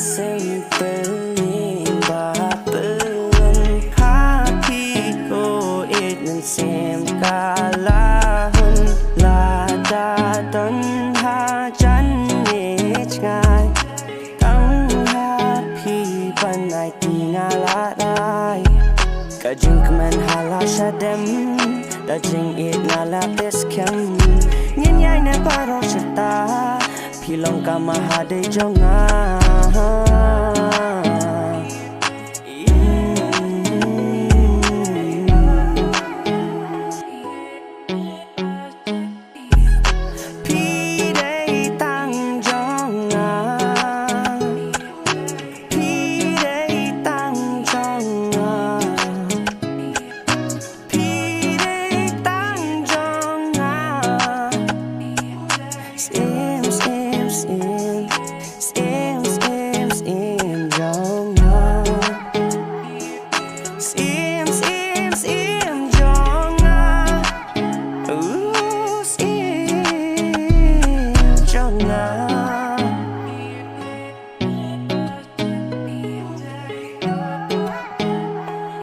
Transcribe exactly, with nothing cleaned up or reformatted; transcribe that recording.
Sing pynïeng ba pynlong ha phi ko, it mynsiem ka la hun, lada don hajan ne jngai. Tang ha phi ban ai ti nga la rai. Ka jingkmen ha la shadem, da jingïeit nga la pes kem. Ngin ïai ne baroh shata, phi long ka mahadei jong nga. Phi dei tang jong nga. Phi dei tang jong nga. Phi dei tang jong nga.